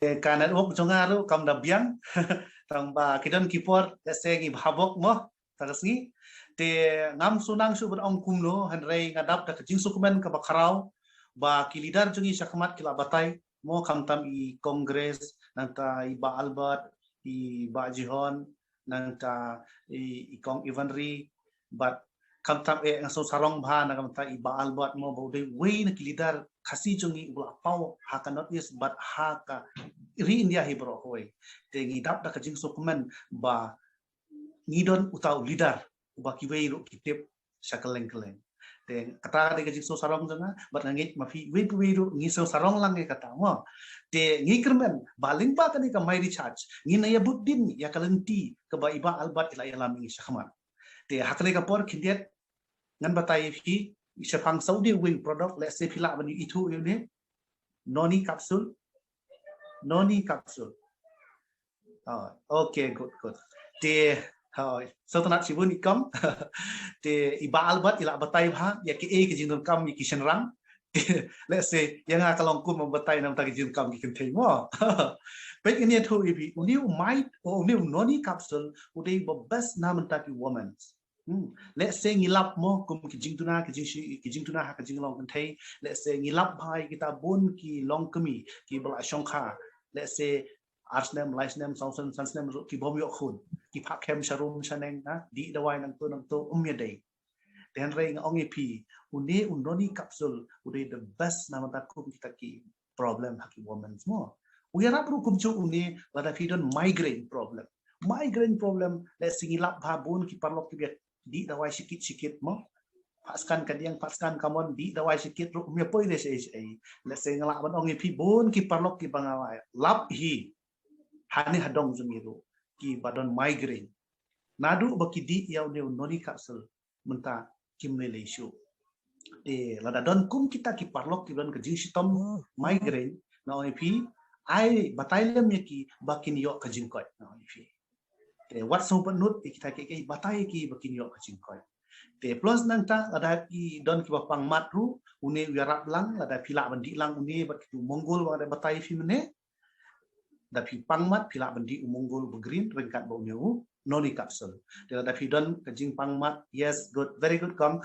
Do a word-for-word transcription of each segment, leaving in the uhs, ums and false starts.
Te ka network jong nga ruh kam da biang. Tang ba ki don ki por, let's say ngi bha bok mo, ta ka sngi. Te ngam shu nang shu ban ong kumno, hynrei nga dap da ka jingsngewkmen kaba khraw, ba ki leader jong ngi shakhmat ki la batai, mo khamtam i Kong Grace, nangta i Bah Albert, i Bah Jihon, nangta i, i Kong Ivanry, bad khamtam eh nga sngewsarong bha na khamtam i Bah Albert mo ba u dei uwei na ki leader Khasi jong ngi uba la paw ha ka North East bad ha ka ri India hi baroh kawei. Te ngi dap da ka jingsngewkmen ba ngi don uta u leader uba kiwei ruh ki tip sha kylleng kylleng. Te kata dei ka jingsngewsarong jong nga, bad nga ngeit ma phi uwei pa uwei ruh ngi sngewsarong lang ïa kata mo. Te ngi kyrmen ba lyngba kane ka My Recharge ngin ïa bud dien ïa ka lynti kaba i Bah Albert i la ïalam ïa ngi shakhmat. Te ha kane ka por khyndiat ngan batai ïa phi shaphang sa uwei u product, let's say phi lah ban ïathuh ïa une. Noni capsule. Noni capsule. Oh, okay, good, good. Te, oh, sngewtynnat shibun i Kong. Te i Bah Albert i la batai bha ïa kiei ki jingdonkam ïa ki shynrang. Te, let's say ïa nga ka long kum ban batai namar ki jingdonkam ki kynthei mo. Peit ngin ïathuh ïa phi, une u mai, oh, une u noni capsule u dei ba best na bynta ki women. Hmm. Let's say ngi lap mo kum ki jingduna, ki jingshi, ki jingduna ha ka jinglong kynthei. Let's say ngi lap bha ïa kita bun ki longkmie kiba la shongkha. Let's say ar snem, lai snem, saw snem, san snem ruh ki bym ïoh khun. Ki phah kem sharum shaneng, ha, dih dawai nangto nangto, um ïadei. Te hynrei nga ong ïa phi, une u noni capsule u dei the best na bynta kum kita ki problem ha ki women mo. U ïarap ruh kumjuh une lada phi don migraine problem. Migraine problem, let's say ngi lap bha bun ki paralok kiba dih dawai shikit shikit mo. Phah scan ka diang, phah scan ka mon, dih dawai shikit ruh um ïa poi ne shaei shaei. Let's say nga lah ban ong ïa phi bun ki paralok kiba nga la lap hi, hane ha dong jong ngi ruh, kiba don migraine, naduh ba ki dih ïa une u noni capsule mynta kim lei lei shuh. Te lada don kum kita ki paralok kiba don ka jingshitom migraine, nga ong ïa phi, ai batai lem ïa ki ba kin ïoh ka jingkoit, nga ong ïa phi. Te wat sngewbha nud ïa kita kiei kiei, batai ïa ki ba kin ïoh ka jingkoit. Te plus nangta lada ki don kiba pang mat ruh, une u ïarap lang, lada phi lah ban dih lang une bad kitu monggol ba nga dei batai ïa phi mynne. Da phi pang mat phi lah ban dih u monggol ba green ryngkat bad une u noni capsule. Te lada phi don ka jingpang mat, yes, good, very good Kong.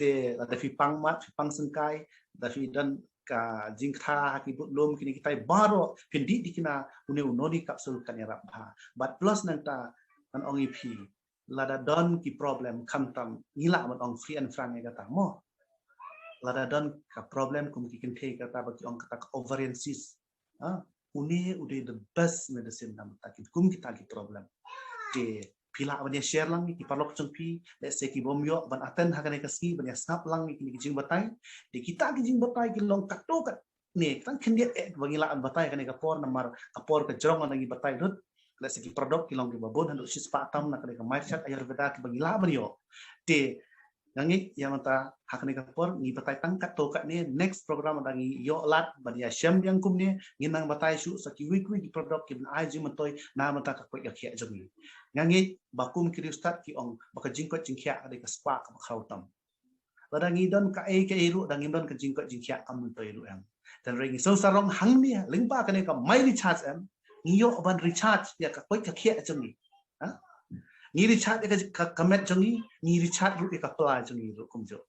Te lada phi pang mat, phi pang syngkai, da phi don ka jingkta ha ki budlum kine kitai baroh, phin dih dikna, une u noni capsule kan ïarap bha. Bad plus nangta ngan ong ïa phi, lada don ki problem khamtam, ngi lah ban ong free and frank ïa kata mo. Lada don ka problem kum ki kynthei kata ba ki ong kata ka ovarian cyst, ha, une u dei the best medicine na bynta ki kum kita ki problem. Te phi lah ban ïa share lang ïa ki paralok jong phi, let's say ki bym ïoh ban attend ha kane ka sngi, ban ïa sngap lang ïa kine ki jingbatai. Te kita ki jingbatai ki long katto katne, tang khyndiat eh ba ngi lah ban batai kane ka por, namar ka por ka jrong ngi batai lut. Let's say ki product ki long kiba bun, haduh shispah tam na kane ka My Recharge Ayurveda kiba ngi lah ban ïoh. Te nga ngeit ïa mynta ha kane ka por ngi batai tang katto katne, next program lada ngi ïoh lad ban ïa shem biang kumne, ngin nang batai shuh sa kiwei kiwei ki product kiban ai jingmyntoi na bynta ka koit ka khiah jong ngi. Nga ngeit ba kum ki riewstad ki ong ba ka jingkoit jingkhiah ka dei ka spah kaba khraw tam. Lada ngi don kaei kaei ruh, da ngim don ka jingkoit jingkhiah kam myntoi ruh em. Te hynrei ngi sngewsarong hangne lyngba kane ka My Recharge em, ngi ïoh ban recharge ïa ka koit ka khiah jong ngi. Ha? Ngi recharge ïa ka, ka, ka met jong ngi, ngi recharge ruh ïa ka pla jong ngi ruh kumjuh.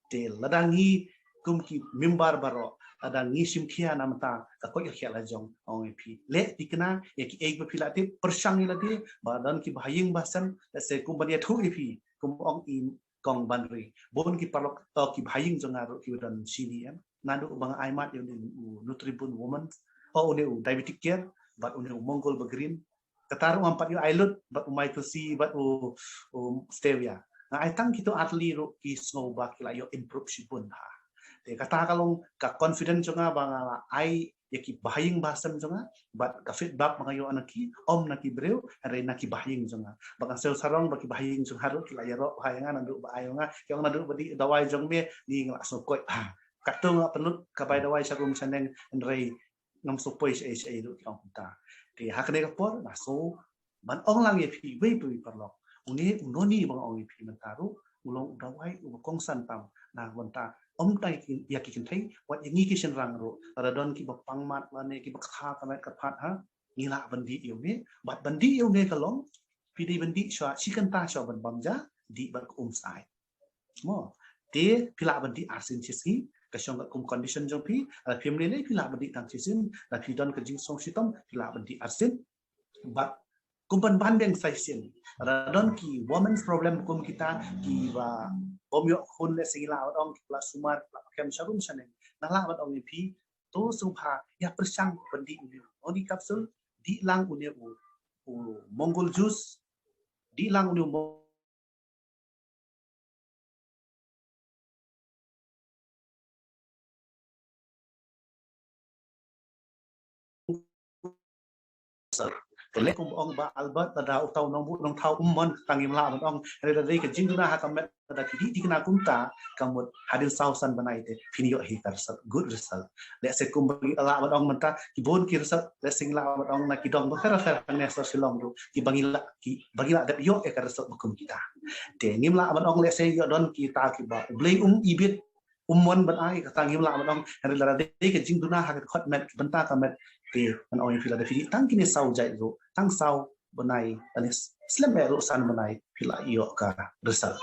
Te lada ngi kum ki member baroh, lada ngi shim khia na bynta ka koit ka khiah la jong, ong ïa phi. Leh thikna ïa kiei ba phi la tip, pyrshang ïa lade, ba don kiba ha ïing ba sem, let's say kum ban ïathuh ïa phi, kum ong i Kong Banri. Bun ki paralok, oh, kiba ha ïing jong nga ruh kiba don shini em. Naduh ba nga ai mat ïa une u Nutribun Women, oh, une u Diabetic Care, bad une u Mongol ba green. Kata ruh ngam pat ïoh ai lut bad u Michael C bad u, u Stevia. Nga ai tang kito ar tylli ruh ki sngew ba ki la ïoh improve shibun ha. Te kata ka long ka confidence jong nga ba nga la ai ïa kiba ha ïing ba sem jong nga, bad ka feedback ba nga ïoh na ki, ym na ki briew, hynrei na kiba ha ïing jong nga. Ba nga sngewsarong ba kiba ha ïing jong nga ruh ki la ïaroh bha ïa nga naduh ba ai ïa nga, ki ong naduh ba dih dawai jong me, ngi nga la sngew koit bha. Katto nga pynlut ka bai dawai sharum shaneng, hynrei ngam sngewpoi shaei shaei ruh ki ong kumta. Te ha kane ka por nga sngew ban ong lang ïa phi wei pa wei paralok, une u noni ba nga ong ïa phi mynta ruh u long u dawai uba kongsan tam na bynta ym tang ïa ki kynthei, wat ïa ngi ki shynrang ruh, lada don kiba pang mat lane kiba ktha ka met ka phad ha, ngi lah ban dih ïa une, bad ban dih ïa une ka long, phi dei ban dih shuwa shi kynta shuwa ban bam ja, dih bad ka um syaid. Mo, te phi lah ban dih arsien shisngi, ka shong katkum condition jong phi, lada phim lei lei phi lah ban dih tang shisien, lada phi don ka jingsuk shitom, phi lah ban dih arsien, bad kum ban ban biang sa shisien. Lada don ki women's problem kum kita, kiba bym ïoh khun lehse ngi lah ban ong, kiba la sumar, kiba la kem sharum shaneng. Nga lah ban ong ïa phi, to sngewbha ïa pyrshang ban dih une u Noni capsule, dih lang une u, u Mongol juice, dih lang une u Mo- Te leh kum ong Bah Albert, lada uta u nongbuh nongthaw um mon, tang ngim lah ban ong. Hynrei lada dei ka jingduna ha ka met, lada phi dih thikna kumta, ka mut hadien saw san bnai te phin ïoh hi ka result, good result. Lehse kumba ngi lah ban ong mynta, ki bun ki result, lehse ngi lah ban ong na ki dong bapher bapher hangne sor Shillong ruh, kiba ngi lah, kiba ngi lah dep ïoh ïa ka result ba kum kita. Te ngim lah ban ong lehse ïoh don kita kiba U Blei um ibit, um mon ban ai, kata ngim lah ban ong. Hynrei lada dei ka jingduna ha ka khot met, ki bynta ka met, te ngan ong ïa phi, lada phi dih tang kine saw jait ruh, tang saw bnai, lane slem eh ruh san bnai, phi lah ïoh ka result.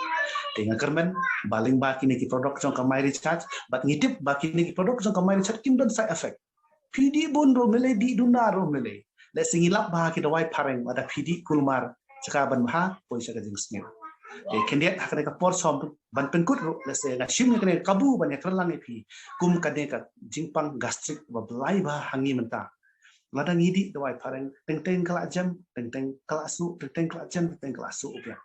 Te nga kyrmen ba lyngba kine ki product jong ka My Recharge, bad ngi tip ba kine ki product jong ka My Recharge kim don side effect. Phi dih bun ruh ym lei, dih duna ruh ym lei. Lehse ngi lap bha ki dawai phareng, lada phi dih kulmar, sha ka ban bha, poi sha ka jingsniew. Te khyndiat ha kane ka por shuwa ban pynkut ruh, lehse nga shim ïa kane ka kabu ban ïakren lang ïa phi kum kane ka jingpang gastric ba blai bha ha ngi mynta. Lada ngi dih dawai phareng, teng teng ka la jem, teng teng ka la suh, teng teng ka la jem, teng teng ka la suh biang.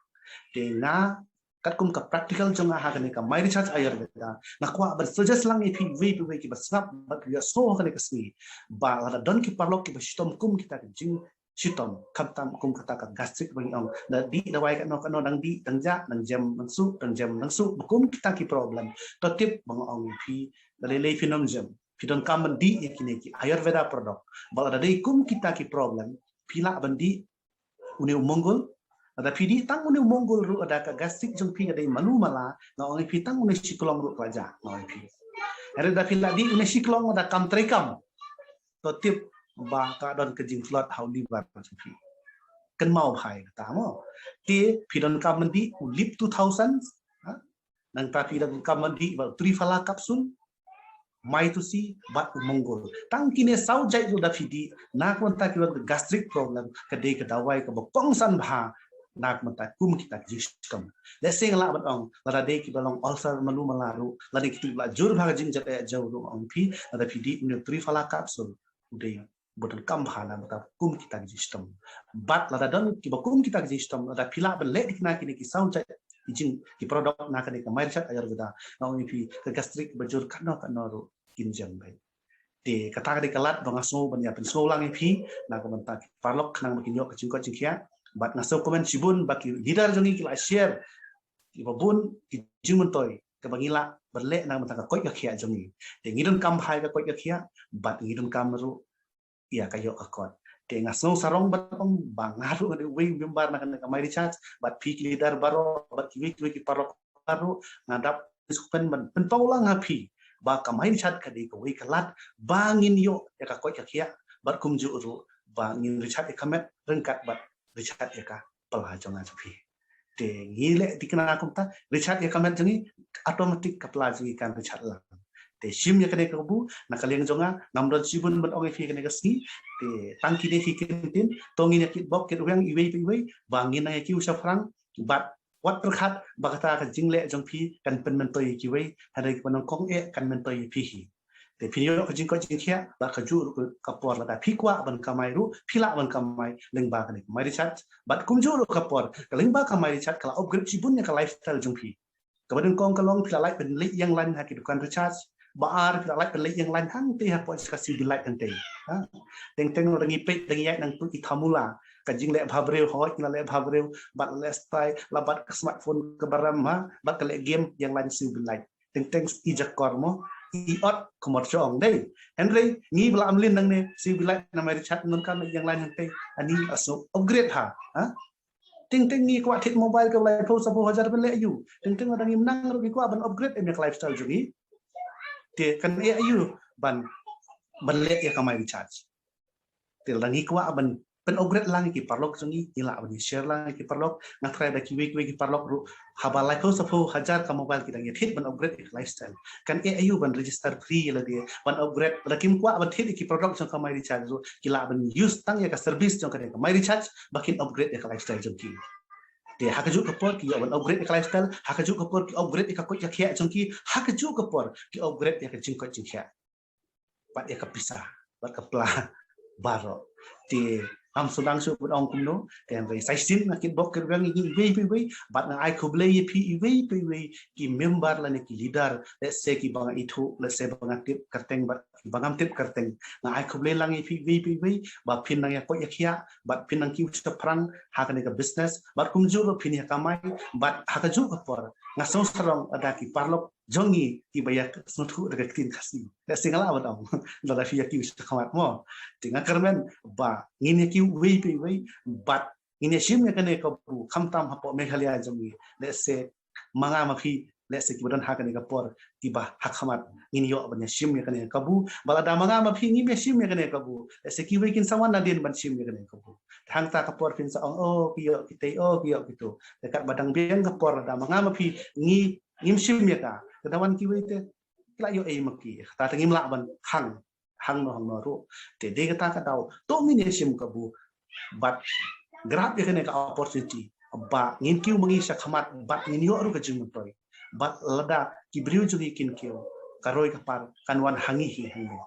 Te nga, katkum ka practical jong nga ha kane ka My Recharge Ayurveda, nga kwah ban suggest lang ïa phi iwei pa iwei kiba sngap bad kiba ïohsngew ha kane ka sngi, ba lada don ki paralok kiba shitom kum kita ki jingshitom, khamtam kum kata ka gastric ba ngi ong, da dih dawai katno katno, dang dih dang jah, dang jem dang suh, dang jem dang suh, ba kum kita ki problem, to tip ba nga ong ïa phi, da lei lei phin ym jem. Phi donkam ban dih ïa kine ki Ayurveda product. Ba lada dei kum kita ki problem, phi lah ban dih une u Mongol. Lada phi dih tang une u Mongol ruh, lada ka gastric jong phi ka dei malu mala, nga ong ïa phi, tang une shiklong ruh ka la jah, nga ong ïa phi. Hynrei lada phi la dih une shiklong, lada kam treikam, to tip ba ka don ka jingtlot ha u liver jong phi. Kynmaw bha ïa kata mo. Te phi donkam ban dih u Lip two thousand, ha? Nangta phi donkam ban dih bad u Triphala capsule, Maitusi bad u Mongol. Tang kine saw jait ruh da phi dih, na ka bynta ki long ka gastric problem, ka dei ka dawai kaba kongsan bha na ka bynta kum kita ki jingshitom. Lehse nga lah ban ong, lada dei kiba long ulcer malu mala ruh, lada kito kiba la jur bha ka jingjat eh jew ruh, nga ong ïa phi, lada phi dih une u Triphala capsule, u dei ba donkam bha na ka bynta kum kita ki jingshitom. Bad lada don kiba kum kita ki jingshitom, lada phi lah ban leh thikna kine ki saw jait ki jing, ki product na kane ka My Recharge Ayurveda, nga ong ïa phi, ka gastric ba jur katno katno ruh kin jem beit. Te kata ka dei ka lad ba nga sngew ban ïa pynsngew lang ïa phi na ka bynta ki paralok, khnang ba kin ïoh ka jingkoit jingkhiah. Bad nga sngewkmen shibun ba ki leader jong ngi ki la share kiba bun ki jingmyntoi kaba ngi lah ban leh na ka bynta ka koit ka khiah jong ngi. Te ngi donkam bha ïa ka koit ka khiah, bad ngi donkam ruh ïa ka ïoh ka kot. Te nga sngew sarong ban ong ba nga ruh nga dei uwei u member na kane ka My Recharge, bad phi ki leader baroh, bad kiwei kiwei ki paralok baroh, nga dap sngewkmen ban pynpaw lang ha phi ba ka My Recharge ka dei kawei ka lad ba ngin ïoh ïa ka koit ka khiah, bad kumjuh ruh ba ngin recharge ïa ka met ryngkat bad recharge ïa ka pla jong nga jong phi. Te ngi leh thikna kumta, recharge ïa ka met jong ngi, automatic ka pla jong ngi kan recharge lang. Te shim ïa kane ka kabu, na ka liang jong nga, ngam don shibun ban ong ïa phi kane ka sngi. Te tang kine ki kyntien, to ngin ïa kit bok kit rwiang iwei pa iwei, ba ngin nang ïa kiew shaphrang, bad wat pyrkhat ba kata ka jingleh jong phi kan pynmyntoi ïa kiwei, hynrei kaba nyngkong eh kan myntoi ïa phi hi. Te phin ïoh ka jingkoit jingkhiah, bad kajuh ruh ka por lada phi kwah ban kamai ruh, phi lah ban kamai lyngba kane ka My Recharge. Bad kumjuh ruh ka por, ka lyngba ka My Recharge ka la upgrade shibun ïa ka lifestyle jong phi. Kaba nyngkong ka long phi la lait ban leit ïeng line ha ki dukan recharge. Ba ar phi la lait ban leit ïeng line hangtei hapoh ka Siew Bill Lite hangtei. Ha? Teng teng dang ïa peit dang ïa nang tu i thamula. Ka jingleh bhabriew, hooid ngi la leh bhabriew, bad la leh style, la bat ka smartphone kaba rem, ha, bad ka leh game ïeng line Siew Bill Lite. Teng teng i jakor mo, i ot kumar chong dei. Hynrei ngi ba la am lin nangne, Siew Bill Lite na My Recharge ngan kam ïeng line hangtei. Ani la shu upgrade ha, ha? Teng teng ngi kwah thied mobile kaba laiphew saphew hajar ban leh aïu. Teng teng lada ngim nang ruh ngi kwah ban upgrade em ïa ka lifestyle jong ngi. Te kan ïa aïu ban ban leh ïa ka My Recharge. Te lada ngi kwah ban pyn upgrade lang ïa ki paralok jong ngi, ngi lah ban share lang ïa ki paralok. Nga tharai da kiwei kiwei ki paralok ruh haba laiphew saphew hajar ka mobile ki dang ïa thied ban upgrade ïa ka lifestyle. Kan ïa aïu ban register free ïa lade ban upgrade, lada kim kwah ban thied ïa ki product jong ka My Recharge ruh ki lah ban use tang ïa ka service jong kane ka My Recharge ba kin upgrade ïa ka lifestyle jong ki. Te ha kajuh ka por ki ïa ban upgrade ïa ka lifestyle, ha kajuh ka por ki upgrade ïa ka koit ka khiah jong ki, ha kajuh ka por ki upgrade ïa ka jingkoit jingkhiah bad ïa ka pisa bad ka pla baroh. Te ngam sngewdang shuh ban ong kumno, te hynrei sa shisien nga kitbok kitrwiang ïa ngi iwei pa iwei bad nga ai khublei ïa phi iwei pa iwei ki member lane ki leader, lehse kiba nga ithuh, lehse ba nga tip kyrteng bad kiba ngam tip kyrteng. Nga ai khublei lang ïa phi iwei pa iwei ba phin nang ïa koit ïa khiah bad phin nang kiew shaphrang ha kane ka business bad kumjuh ruh phin ïa kamai bad ha kajuh ka por nga sngewsarong lada ki paralok jong ngi kiba ïa sngewthuh da ka ktien Khasi. Lehse nga lah ban ong lada phi ïa kiew shakhmat mo. Te nga kyrmen ba ngin ïa kiew iwei pa iwei bad ngin ïa shim ïa kane ka kabu khamtam hapoh Meghalaya jong ngi. Lehse ma nga ma phi, lehse kiba don ha kane ka por kiba ha khmat ngin ïoh ban ïa shim ïa kane ka kabu. Ba lada ma nga ma phi ngim ïa shim ïa kane ka kabu, lehse kiwei kin sa wan nadien ban shim ïa kane ka kabu. Hangta ka por phin sa ong, oh ki ïoh kitei, oh ki ïoh kito. Te katba dang biang ka por lada ma nga ma phi ngi ngim shim ïa ka, ka da wan kiwei te ki la ïoh ei ma ki. Kata te ngim lah ban khang hangno hangno ruh. Te dei kata ka daw to ngin ïa shim kabu bad grab ïa kane ka opportunity ba ngin kiew ma ngi shakhmat bad ngin ïoh ruh ka jingmyntoi. Bad lada ki briew jong ngi kin kiew, ka roi ka par kan wan ha ngi hi hangne.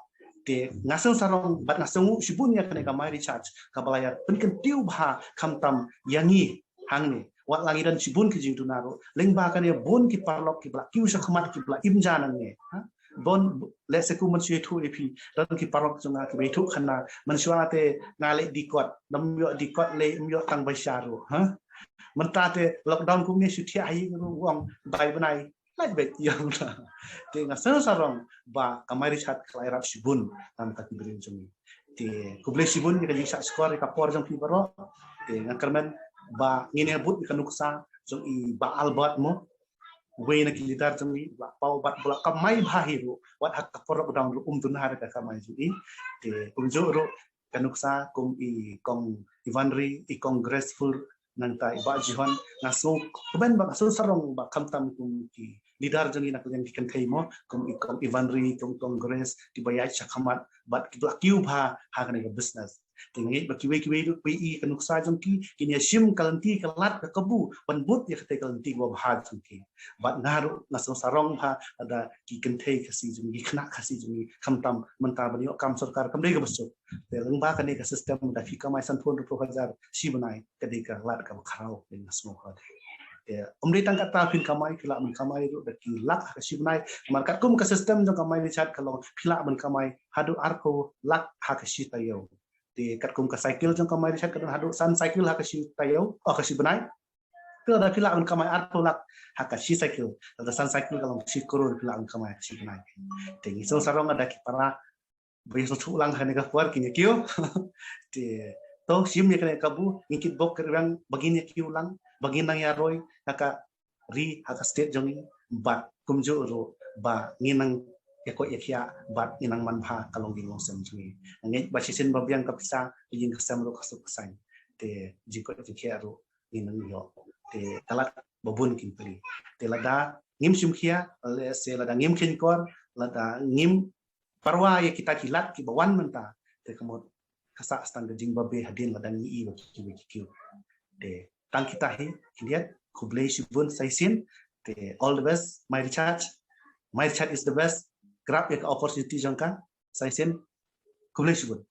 Te nga sngewsarong bad nga sngewnguh shibun ïa kane ka My Recharge kaba la ïa pynkyntiew bha khamtam ïa ngi hangne. Wat la ngi don shibun ki jingduna ruh, lyngba kane bun ki paralok kiba la kiew shakhmat kiba la im ja nangne. Ha? Bun, lehse kum ban shu ïathuh ïa phi, don ki paralok jong nga kiba ïathuh khana, mynshuwa te nga leh dikot, ngam ïoh dikot leh, ngam ïoh tang bai sha ruh. Ha? Mynta te lockdown kumne shu thiah ha ïing ruh u ong bai bnai lait beit ïa nga. Te nga sngewsarong ba ka My Recharge ka la ïarap shibun na ka bynta ki briew jong ngi. Te khublei shibun ïa ka jingshah shkor ïa ka por jong phi baroh. Te nga kyrmen ba ngin ïa bud ïa ka nuksa jong i Bah Albert mo, uwei na ki leader jong ngi, ba la paw bad ba la kamai bha hi ruh, wat ha ka por lockdown ruh um duna da ka kamai jong i. Te kumjuh ruh ka nuksa kum i Kong Ivanri, i Kong Graceful, nangta i Bah Jihon, nga sngewkmen bad nga sngewsarong ba khamtam kum ki leader jong ngi na ka liang ki kynthei mo, kum i Kong Ivanri, kum Kong Grace, kiba ïaid shakhmat bad kiba la kiew bha ha kane ka business. Te nga ngeit ba kiwei kiwei ruh phi i ka nuksa jong ki, kin ïa shim ka lynti ka lad ka kabu ban bud ïa kata ka lynti kaba bha jong ki. Bad nga ruh nga sngewsarong bha lada ki kynthei Khasi jong ngi, ki khynnah Khasi jong ngi, khamtam mynta ban ïoh kam sorkar kam dei kaba suk. Te lyngba kane ka system da phi kamai sanphew hynriewphew hajar shi bnai, ka dei ka lad kaba khraw, te nga sngew ha. Te ym dei tang kata phin kamai, phi lah ban kamai ruh da ki lak ha ka shi bnai. Namar katkum ka system jong ka My Recharge ka long phi lah ban kamai haduh arphew lak ha ka shi taïew. Te katkum ka cycle jong ka My Recharge ka don haduh san cycle ha ka shi taïew, oh, ka shi bnai. Te lada phi lah ban kamai arphew lak ha ka shi cycle, lada san cycle ka long shi klur phi lah ban kamai ha ka shi bnai. Te ngi sngewsarong lada ki para ba ïa sngewthuh lang ha kane ka por kin ïa kiew. Te to shim ïa kane ka kabu, ngi kitbok kitrwiang ba ngin ïa kiew lang, ba ngin nang ïa roi ha ka ri, ha ka state jong ngi, bad kumjuh ruh ba ngin nang ïa koit ïa khiah bad ngin nang man bha ka longïing longsem jong ngi. Nga ngeit ba shisien ba biang ka pisa, ïing ka sem ruh ka suk ka saiñ. Te jingkoit jingkhiah ruh ngin nang ïoh. Te ka lad ba bun kin plie. Te lada ngim shim khia, lehse lada ngim kheiñ kor, lada ngim pyrwa ïa kita ki lad kiba wan mynta, te ka mut ka sah tang ka jingbabe hadien lada ngi i ba ki kiew, ki kiew. Te tang kita hi, khyndiat, khublei shibun sa shisien. Te all the best, My Recharge. My Recharge is the best. Grab ïa ka opportunity jong ka sa shisien. Khublei shibun.